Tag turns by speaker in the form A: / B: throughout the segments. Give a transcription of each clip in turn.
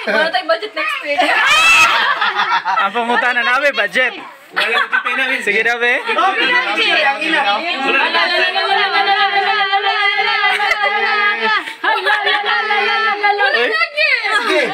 A: Wala tayong budget next week.
B: Ang pangutana namin, budget. Sige na, be.
C: Sige. Sige.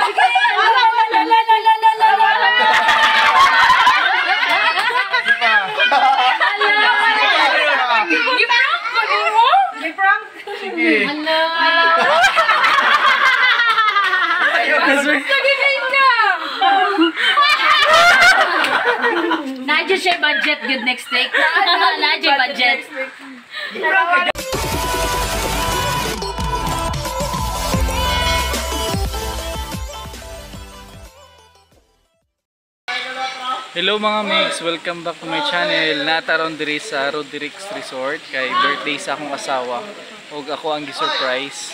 D: Nadyo siya budget good next week. Nadyo budget.
B: Hello mga mix, welcome back to my channel. Nataron diri sa Rodericks Resort kay birthday sa akong asawa. Og ako ang gi-surprise.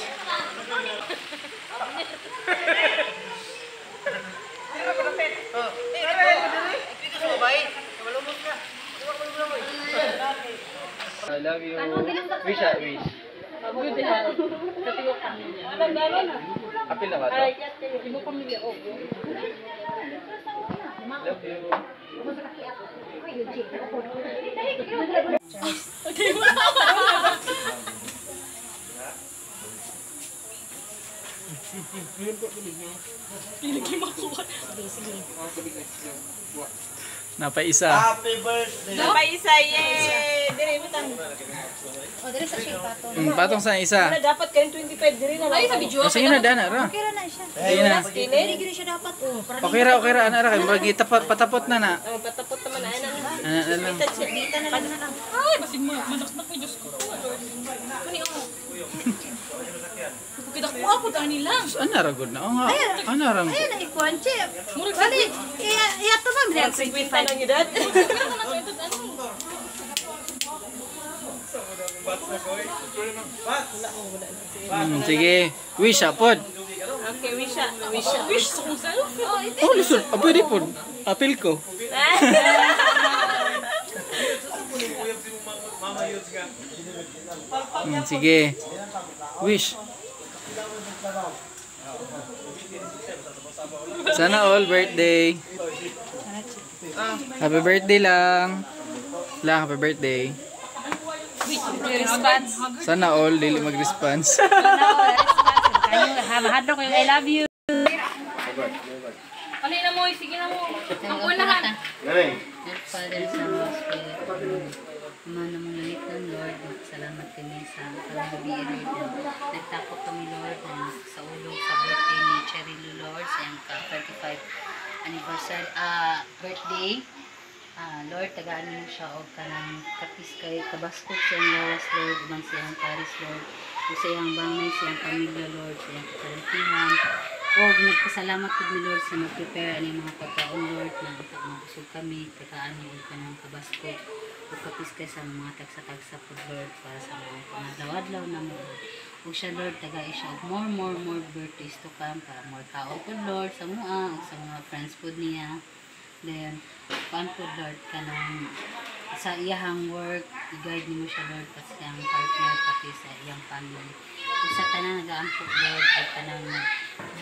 B: I love you. Wish, wish. Apil na ba to? Love you. Napaisa.
C: Happy birthday.
A: Napaisa, yay! Dire mo tang.
E: O, dili sa siya patong.
B: Patong sa isa.
A: Wala dapat kayong 25 dire na lang. Ay, sa video.
B: Oh, sige na, dana ra.
E: Okay ra na siya.
B: Sige na.
E: Dili gid siya dapat oh. Para
B: Okay ra, ana ra kay murag patapot na na.
A: Oh, patapot naman ay na.
B: Ana na lang.
E: dita na lang na lang.
A: Ay, basig mo. Madakdak ko Diyos ko. Kani oh. Kita ko ako dani lang.
B: Ana ra gud na. Oh nga. Ana ra.
E: Ay na ikuan chip. Bali, iya iya to ba
A: 50 lang edad.
B: Sige. Wish pod.
A: Okay, wish. Wish. Wish sa kung saan.
B: Oh, lisod. Ah, pwede pod. Apil ko. Sige. Wish. Sana all birthday. Happy birthday lang. Lang, happy birthday.
D: Response.
B: Sana all dili mag-response.
D: Mahadlok yung I love you.
A: Ano na mo? Sige na mo. Ang unahan.
D: Father, Son, Holy Spirit. Ama namong langit, Lord, salamat kami sa kagabi, Lord. Nagtakot kami, Lord, sa ulog sa birthday ni Cherry Lou, Lord, sa iyang ka-35 anniversary, birthday. Lord, tagaan mo siya og kanang kapis kay kabaskog sa iyang lawas, Lord, uban sa iyang paris, Lord, ug sa iyang bangay, sa iyang pamilya, Lord, sa iyang kakalantihan. Og nagpasalamat pud mi, Lord, sa nag-prepare ani mga pagkaon, Lord, na mabusog kami, tagaan mo og kanang kabaskog ug kapis kay sa mga tagsa-tagsa pud, Lord, para sa mga pangadlaw-adlaw na mo. Ug siya, Lord, tagai siya og more, more, more birthdays to come para more kaon pud, Lord, sa mua ug sa mga friends pud niya. Then, kuan po, Lord, kanang sa iyahang work, i-guide nimo siya, Lord, pati sa iyang partner, pati sa iyang family. Ug sa tanan nagaampo, Lord, ug kanang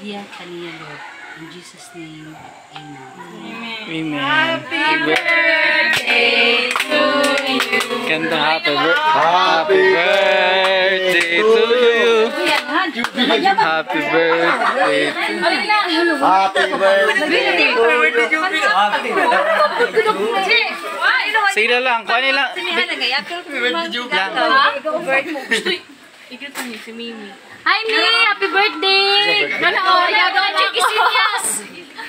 D: giya kaniya, Lord. In Jesus' name, amen.
B: Amen. Happy birthday to you. Kanta happy birthday to you. Happy birthday to you.
C: Happy birthday to you.
B: Sige na lang, kuha nila. Lang.
D: Hi, Mi! Happy birthday! Ano, oh, yagaw ang chiquisinyas!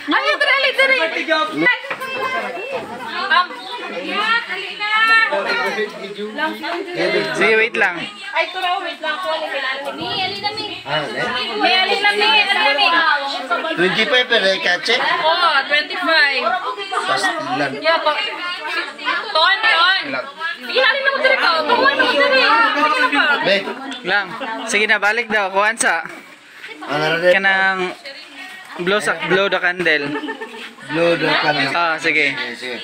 A: Ay, dali, dali.
B: Sige, wait lang.
A: Ay, turaw, wait lang.
D: Mi, alin na, Mi?
A: May alin na, Mi. Alin na, Mi.
C: 25 per kache.
A: Oh, 25.
C: Pastilan.
A: Yeah, to. Ton, ton. Sige, alin na mo dali ka. Tumuan na mo dali. Ano ka?
C: Be.
B: Lang. Sige na, balik daw. Kuhaan sa.
C: Ano rin?
B: Kanang blow sa blow the candle.
C: Blow the candle.
B: Ah, sige.
C: Sige.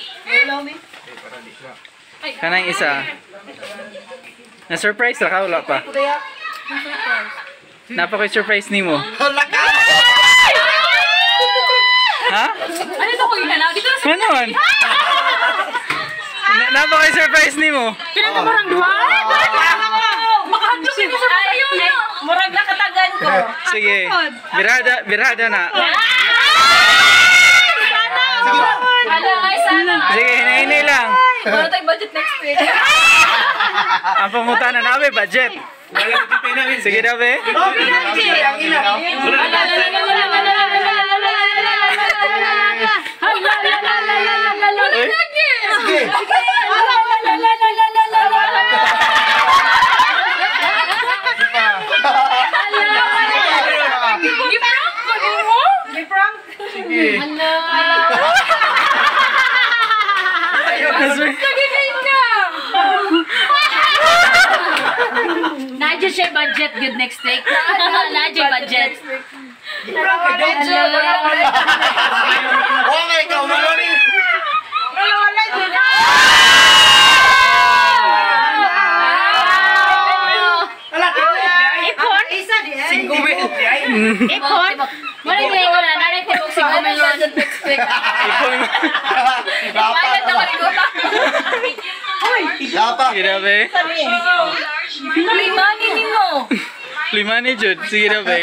B: Kanang isa. Na-surprise ra ka wala pa? Napa ko'y surprise nimo.
C: Hala ka!
A: Ano ito ko ginalaw? Dito na sa...
B: Ano man? Napaka-surprise ni mo.
A: Kinanta mo rang duha? Makahadlok ko sa kayo.
E: Murag nakatagan ko.
B: Sige. Birada, birada na.
A: Ala, ay sana.
B: Sige, hinahinay lang.
A: Wala tayong budget next week.
B: Ang pangutana na abe, budget. Sige na, be. Uy.
C: Sige.
B: Sige.
D: Nadyo siya budget good next week. Nadyo budget.
C: Oo nga, ikaw malori.
D: Ipon? Ipon? Wala yung wala. Naray tibok si Gomez.
B: Ipon.
C: Dapat. Dapat.
B: Sige na, be.
A: Lima ni mo.
B: Lima ni Jude. Sige na, be.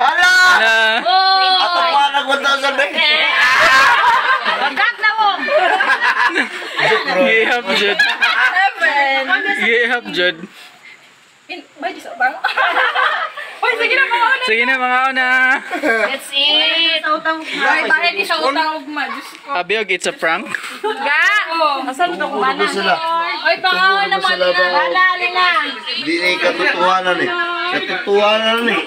C: Hala!
B: Na.
C: Ato pa nag 1,000 be.
D: Pagkat na mo!
B: Gihap, Jude. Gihap, Jude.
A: Uy, sige na mga una.
B: Sige na, mga una.
D: That's it.
A: Ay, bakit di siya utang ugma? Diyos ko.
B: Abiog, it's a prank.
A: Ga! Asan ito
C: Tungkol ko sila.
A: Oy, pangaon
C: Tungkol ko
A: naman
C: sila
A: nila.
C: ba? Hindi na yung katotohanan eh. Katotohanan eh.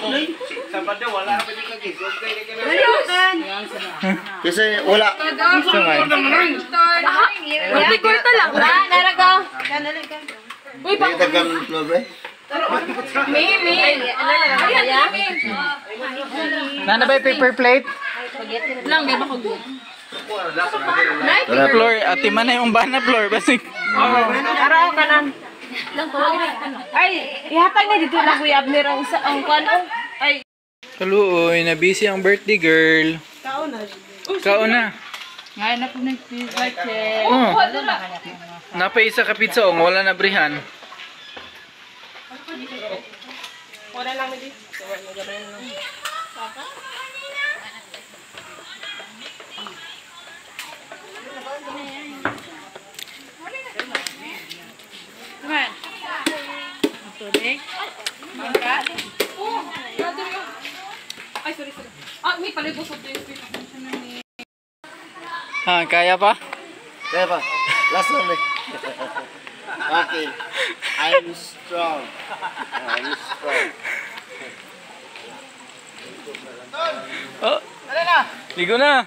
C: Kasi wala.
B: Sumay.
A: Kunti kurta lang.
D: Naragaw.
A: Uy,
C: Hindi tagang floor eh.
A: May, may. Ayan, may.
B: Nana ba yung paper plate?
A: Lang, di ba ko?
C: Tara.
B: Floor, ati man na yung bana floor. Basig.
E: Araw ka na. Ay, ihatag na dito na Kuya Abner ang sa ang kuan oh. Ay,
B: Kaluoy, na busy ang birthday girl. Kaon na. Kaon na.
D: Ngayon na po nag-pizza check.
B: Oh. Napa isa ka pizza oh, wala na brihan.
E: wala lang ni
A: Ay, sorry, sorry. Ah, may palibos of the
B: Ha, kaya pa?
C: Kaya pa. Last one eh. Okay. I'm strong. I'm strong.
B: Oh. Ligo na.